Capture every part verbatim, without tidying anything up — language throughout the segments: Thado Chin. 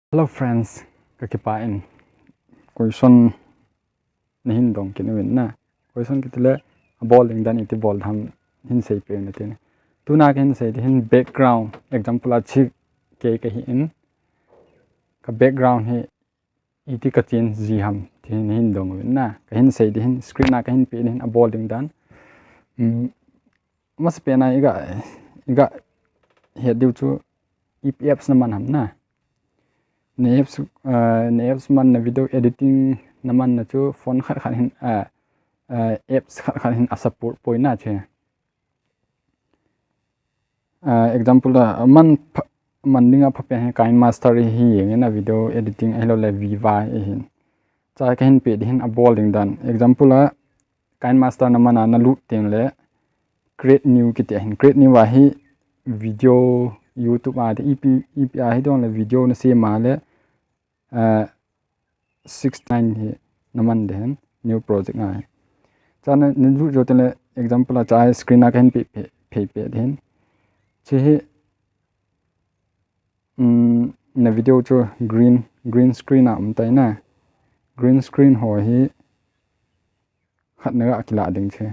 Hello friends, kakipah in. Question nahin dong kit uvin na. Question kiti le, abol ding dan iti bol ham hin seipeh un ati. Tuna kahin sei ding hin background, example a chih kei kahi in. Ka background hi iti kachange ji ham ti nahin dong uvin na. Kahin sei ding hin screen a kahin peh ding hin abol ding dan. Hmm. Masapen a iga, iga het diu chu ipi apps naman ham na. Na apps, ah, na apps man na video editing naman na chu phone khat khat hin, ah, ah, apps khat khat hin asupport poi na chu. Ah, example a, man pha-, man dinga phapen hi KineMaster hi, hi na video editing ahilou le Viva hi hin. Chua kahin peh ding hin abol ding dan. Example a, KineMaster naman a nalut teng le create new kiti ahin. Create new a hi video YouTube a te ipi, ipi a hi dong le video nasem a le, ah, six nine hi naman ding hin new project a hi. Chua na, nalut jou teng le example a chua hi screen a kahin peh, peh, peh, peh ding hin. Chua hi, um, na video chu green, green screen a um tai na. Green screen ho hi khat naga kilah ding chu.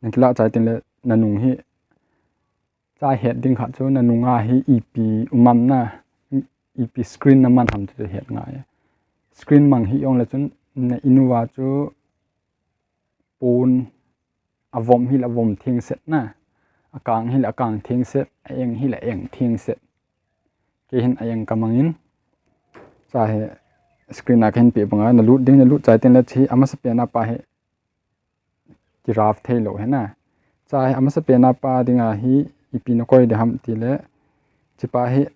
Nakilah chai teng le nanung hi. Chua het ding khat chu nanung a hi ipi um am na, ipi screen naman ham chu het ngai. Screen mang hi jong le chun na in uva chu pon avom hi le avom thengset na. Akang hi le akang thengset, a-eng hi le a-eng thengset. Kei hin a-eng kamang in. Chua hi screen a kahin peh banga nalut ding, nalut chai teng le chu amasapen a pa hi kirap thei lou hi na. Chua hi amasapen a pa dinga hi ipi nakoi ding ham ti le. Chua pa hi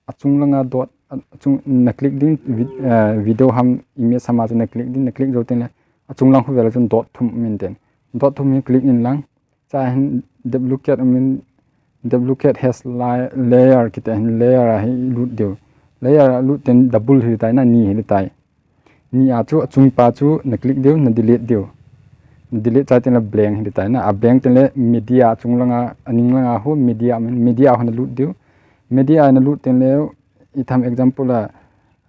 achung langa dot, achung na click ding vi-, eh, video ham image ham a chu na click ding, na click jou teng le achung lang khu vel a chun dot thum um in tin. Dot thum hi click in lang. Chua hin duplicate um in, duplicate has la-, layer kiti hin layer a hi lut diu. Layer a lut teng double hi tai na, ni hi tai. Ni a chu achung pa chu na click diu, na delete diu. Na delete chai teng le blank hi tai na. A blank teng le media achung langa, aning langa hu media min, media hu nalut diu. Media nalut teng le itham example a,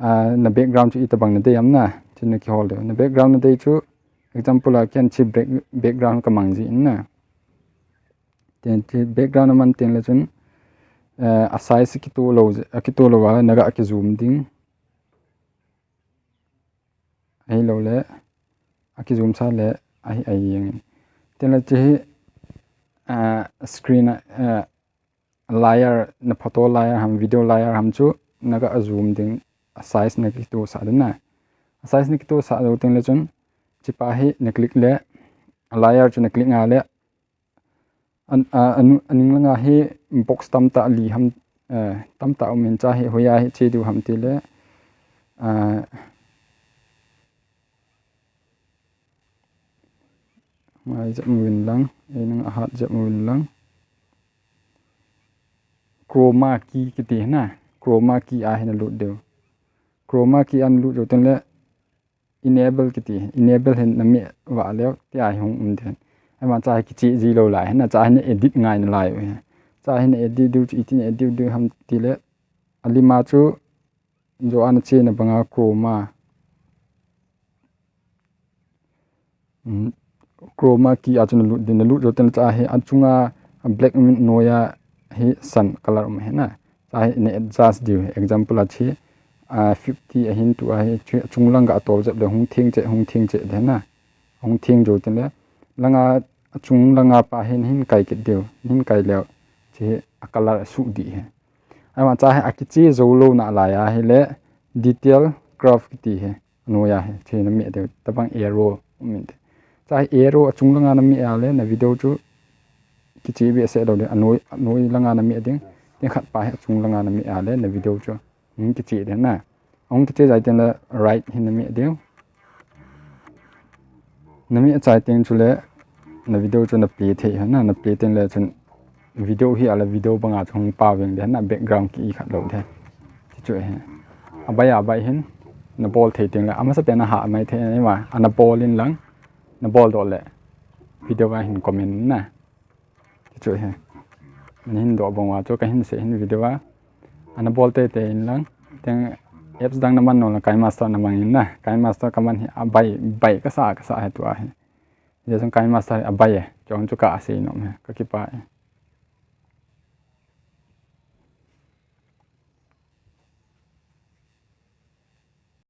ah, na background chu itobang nadei am na. Chu nakihol diu. Na background nadei chu example a ken chu back-, background kamang ji in na. Tin chu background naman teng le chun, eh, a size kitoh lou, kitoh lou a naga kizoom ding. Ahilou le, akizoom sa le, ahi, ahi jeng in. Tin le chu hi, ah, screen a, ah, layer, na photo layer ham, video layer ham chu, naga zoom ding, a size nakitoh sa ding na. A size nakitoh sa jou teng le chun, chua pa hi na click le, a layer chu na click nga le, an, a, anu-, aning langa hi box tamtah li ham, eh, tamtah um in chua hi hoiya hi che diu ham ti le, ah, ngai jep uvin lang, ei nang ahat jep uvin lang. Chroma key kiti na, chroma key a hi nalut diu. Chroma key a nalut jou teng le, enable kiti, enable hin nameh vah leu, tia hi hung um ding. Ahivang chua hi kiche ji lou lai, hin na chua hi na edit ngai nalai u hi. Chua hi na edit diu chu, iti na edit diu ham ti le, alim a chu, jo a na che na banga chroma. Hmm. Chroma key a chu nalut ding, nalut jou teng le chua hi achunga black um in noiya hi sun color um hi na. Chua hi na adjust diu hi. Example a chu, ah, fifty ahin tua hi chu achung lang ga tol jep le hung theng che, hung theng che ding na. Hung theng jou teng le langa achung langa pa hin hin kai kit diu. Hin kai leu chu hi a color asuh ding hi. Ahivang chua hi akiche jou lou nalai a hi le detail curve kiti hi. Anoiya hi, chu nameh diu, tobang arrow um in te. Chua hi arrow achung langa nameh a le, na video chu kiche behseh lou ding, anoi, anoi langa nameh ding, tin khat pa hi achung langa nameh a le, na video chu, hung kiche ding na. Hung kiche chai teng le right hi nameh diu. Nameh chai teng chu le, na video chu na play thei hi na, na play teng le chun, video hi a le video banga chu hung pao veng ding na, background ki i khat lou ding. Chu chu hi. Abai abai hin, nabol thei teng le, amasapen a hah mai thei na ma, ana bol in lang, nabol doh le, video a hin comment na. Chu chu hi. Nahin doh bang uva chu kahin sei hin video a, Ana bol teitei in lang. Teng apps dang naman nung lang KineMaster namang in na. KineMaster kaman hi abai, bai kasa, kasa hi tua hi. Hijeh chun KineMaster hi abai e. Chong chu kasei nom e. Kakipah e.